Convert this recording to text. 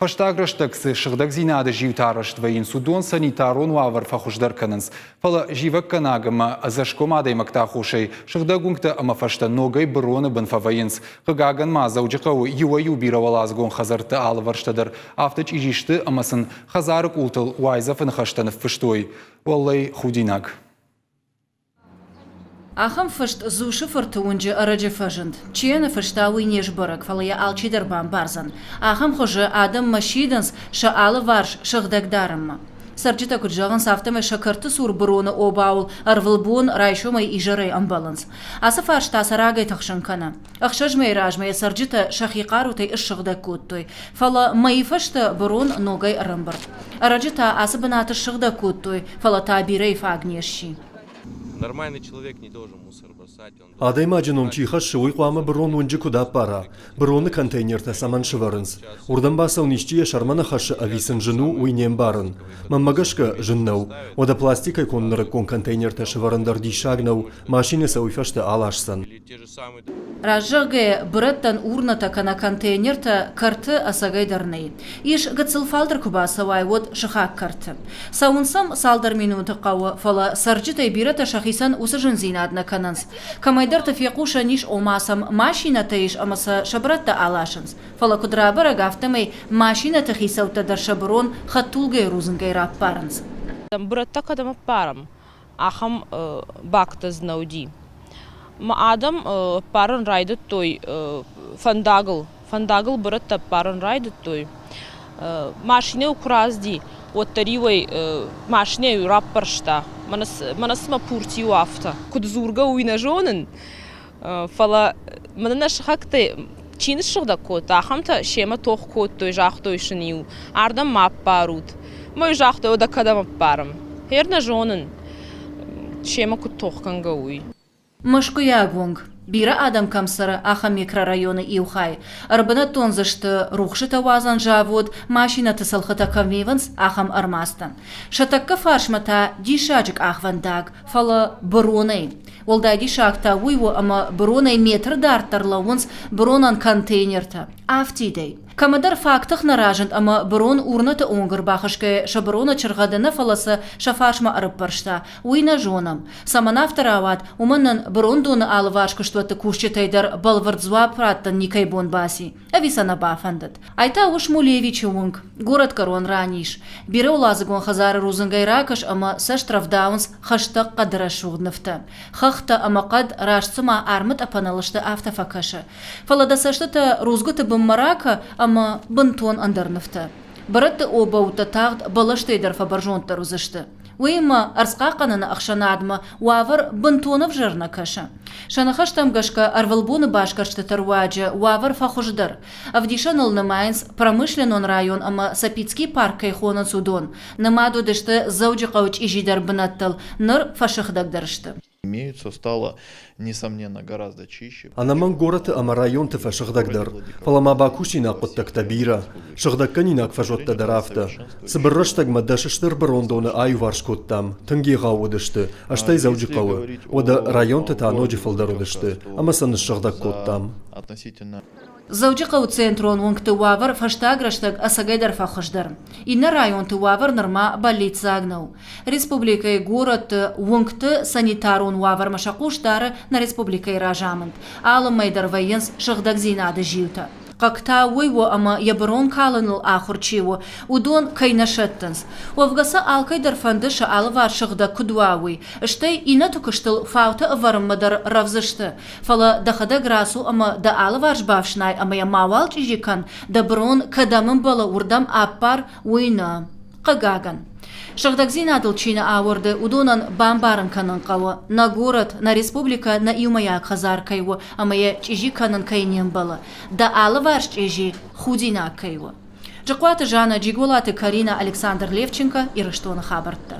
Фӕстаг рӕстӕг цы сыгъдӕгдзинады зиутӕ арӕзт вӕййынц, уыдон санитарон уавӕр фӕхуыздӕр кӕнынц. Фӕлӕ зивӕггӕнаг ӕмӕ ӕдзӕсгом адӕймӕгты аххосӕй сыгъдӕг уынгтӕ ӕмӕ фӕзтӕ ногӕй быроны бын фӕвӕййынц. Хъыгагӕн ма Дзӕуджыхъӕуы иуӕй-иу бирӕуӕладзыгон хӕдзӕртты алывӕрстӕ дӕр афтӕ чъизи сты ӕмӕ сын хӕдзары къултыл уайдзӕфы ныхӕстӕ ныффыстой. Уӕллӕй, худинаг. Ахӕм фыст Дзусы-фырты уынджы ӕрӕджы фӕзынд. Чи йӕ ныффыста, уый не сбӕрӕг, фӕлӕ йӕ алчидӕр бамбардзӕн. Ахӕм хуызы адӕммӕ сидынц сӕ алыварс сыгъдӕг дарынмӕ. Цӕрджытӕ куыд зӕгъынц, афтӕмӕй сӕ кӕрты цур быроны обауыл ӕрвылбон райсомӕй изӕрӕй ӕмбӕлынц. Ацы фарста сӕ рагӕй тыхсын кӕны. Ӕхсӕз мӕйы размӕ йӕ цӕрджытӕ сӕхи хъарутӕй ссыгъдӕг кодтой, фӕлӕ мӕйы фӕстӕ бырон ногӕй ӕрӕмбырд. Ӕрӕджы та ацы бынаты ссыгъдӕг кодтой, фӕлӕ та бирӕйы фаг не сси. Нормальный человек не должен мусор бросать. Он Адӕймаджы ном чи хӕссы, уый хъуамӕ бырон уынджы куыд аппара? Быроны контейнертӕ цӕмӕн сывӕрынц? Уырдӕм бацӕуын исчи йӕ сӕрмӕ нӕ хӕссы ӕви сын зын у, уый не мбарын. Мӕнмӕ гӕсгӕ, зын нӕу. Уӕдӕ пластикӕй конд нырыккон контейнертӕ сывӕрын дӕр диссаг нӕу, машинӕ сӕ уый фӕстӕ аласдзӕн. Раст зӕгъгӕйӕ, бырӕттӕн урнӕтӕ кӕнӕ контейнертӕ кӕрты ӕцӕгӕй дӕр нӕй. Ис, гыццыл фалдӕр куы бацӕуай, уӕд сыхаг кӕрты. Цӕуын сӕм цалдӕр минуты хъӕуы, фӕлӕ цӕрджытӕй бирӕтӕ сӕхицӕн уыцы зындзинад нӕ кӕнынц. Кӕмӕйдӕрты фехъусӕн ис, ома сӕм машинӕтӕ ис ӕмӕ сӕ сӕ бырӕттӕ аласынц. Фӕлӕ куыд рабӕрӕг, афтӕмӕй машинӕты хицӕуттӕ дӕр сӕ бырон хӕдтулгӕйы рудзынгӕй раппарынц. Бырӕттӕ кӕдӕм ӕппарӕм, ахӕм бактӕ дзы нӕ уыди. Мӕ адӕм ӕппарын райдыдтой фӕндагыл, фӕндагыл бырӕттӕ ӕппарын райдыдтой. Машинӕ-иу куы рацыди, уӕддӕр-иу ӕй машинӕ-иу раппӕрста. Мӕнӕ цыма пурти у, афтӕ. Куыд дзургӕ, уый нӕ зонын, Фӕлӕ мӕнӕ нӕ сыхӕгтӕ чи ныссыгъдӕг кодта, ахӕмтӕ семӕ тох кодтой, загътой сын-иу, ардӕм ма ӕппарут. Мӕ загътой, уӕдӕ кӕдӕм ӕппарӕм? Гъер нӕ зонын, семӕ куыд тох кӕнгӕ, уый. Мӕскуыйаг уынг. Бирӕ адӕм кӕм цӕры, ахӕм микрорайоны иу хай. Ӕрбынӕттон дзы сты рухсытӕ уадзӕн завод, машинӕты цӕлхытӕ кӕм ивынц, ахӕм ӕрмадзтӕ. Сӕ тӕккӕ фарсмӕ та диссаджы къахвӕндаг, фӕлӕ быронӕй. Уӕлдай диссаг та уый у, ӕмӕ быронӕй метр дарддӕр лӕууынц быронӕн контейнертӕ афтидӕй. Кӕмӕдӕр фаг тых нӕ разынд ӕмӕ бырон урнӕты онг ӕрбахӕсгӕйӕ сӕ быроны чыргъӕды нӕ, фӕлӕ сӕ сӕ фарсмӕ ӕрӕппӕрста, уый нӕ зонӕм. Цӕмӕн афтӕ рауад, уымӕн нын бырондоны алыварс куыстуӕтты кусджытӕй дӕр бӕлвырд дзуапп раттын никӕй бон баци. Ӕви сӕ нӕ бафӕндыд. Ай та у Шмулевичы уынг. Горӕтгӕрон ран ис. Бирӕуӕладзыгон хӕдзары рудзынгӕй ракӕс ӕмӕ цӕст рӕвдауынц хӕстӕг хъӕды рӕсугъд нывтӕ. Хӕхтӕ ӕмӕ хъӕд раст цыма армы тъӕпӕныл сты, афтӕ фӕкӕсы. Фӕлӕ дӕ цӕстытӕ рудзгуыты бынмӕ ракӕ ӕмӕ бынтон ӕндӕр нывтӕ. Бырӕтты обӕуттӕ тагъд бӕлӕстӕй дӕр фӕбӕрзонддӕр уыдзысты. Уыимӕ ӕрдзхъахъхъӕныны ӕхсӕнадмӕ уавӕр бынтон ӕвзӕр нӕ кӕсы. Сӕ ныхӕстӕм гӕсгӕ ӕрвылбоны басгӕрстыты руаджы уавӕр фӕхуыздӕр. Ӕвдисӕныл нымайынц промышленнон район ӕмӕ Сапицкий парк кӕй хонынц, уыдон. Нымад уыдысты Дзӕуджыхъӕуы чъизидӕр бынӕттыл, ныр фӕсыгъдӕгдӕр сты. Имеются, стало, несомненно, гораздо чище. Ӕнӕмӕнг горӕты ӕмӕ районты фӕсыгъдӕгдӕр, фӕлӕ ма бакусинаг хъуыддӕгтӕ бирӕ, сыгъдӕггӕнинаг фӕзуӕттӕ дӕр афтӕ. Цыбыр рӕстӕгмӕ дӕс стыр бырондоны аиуварс кодтам, тынг егъау уыдысты, стӕй Дзӕуджыхъӕуы. Уӕдӕ районты та ноджы фылдӕр уыдысты, ӕмӕ сӕ ныссыгъдӕг кодтам. Дзӕуджыхъӕуы центрон уынгты уавӕр фӕстаг рӕстӕг ӕцӕгӕйдӕр фӕхуыздӕр. Иннӕ районты уавӕр нырма бӕллиццаг нӕу. Республикӕйы горӕтты, уынгты санитарон уавӕрмӕ сӕ хъус дары нӕ республикӕйы разамынд. Алы мӕй дӕр вӕййынц сыгъдӕгдзинады зиутӕ. Хъыг та уый у, ӕмӕ йӕ бырон калыныл ахуыр чи у, уыдон кӕй нӕ сӕттынц. Уӕвгӕ сӕ алкӕй дӕр фӕнды сӕ алыварс сыгъдӕг куыд уа, уый. Стӕй иннӕты куыстыл фаутӕ ӕвӕрынмӕ дӕр рӕвдз сты. Фӕлӕ дӕхӕдӕг рацу ӕмӕ дӕ алыварс бафснай ӕмӕ йӕ мауал чъизи кӕн, дӕ бырон кӕдӕм ӕмбӕлы, уырдӕм ӕппар, уый нӕ. Хъыгагӕн. Сыгъдӕгдзинадыл чи нӕ ауӕрды, уыдонӕн бамбарын кӕнын хъӕуы, нӕ горӕт, нӕ республикӕ нӕ иумӕйаг хӕдзар кӕй у ӕмӕ йӕ чъизи кӕнын кӕй не мбӕлы, дӕ алыварс чъизи худинаг кӕй у. Джыкъуаты Жаннӕ, Джиголаты Каринӕ, Александр Левченко, Ирыстоны хабӕрттӕ.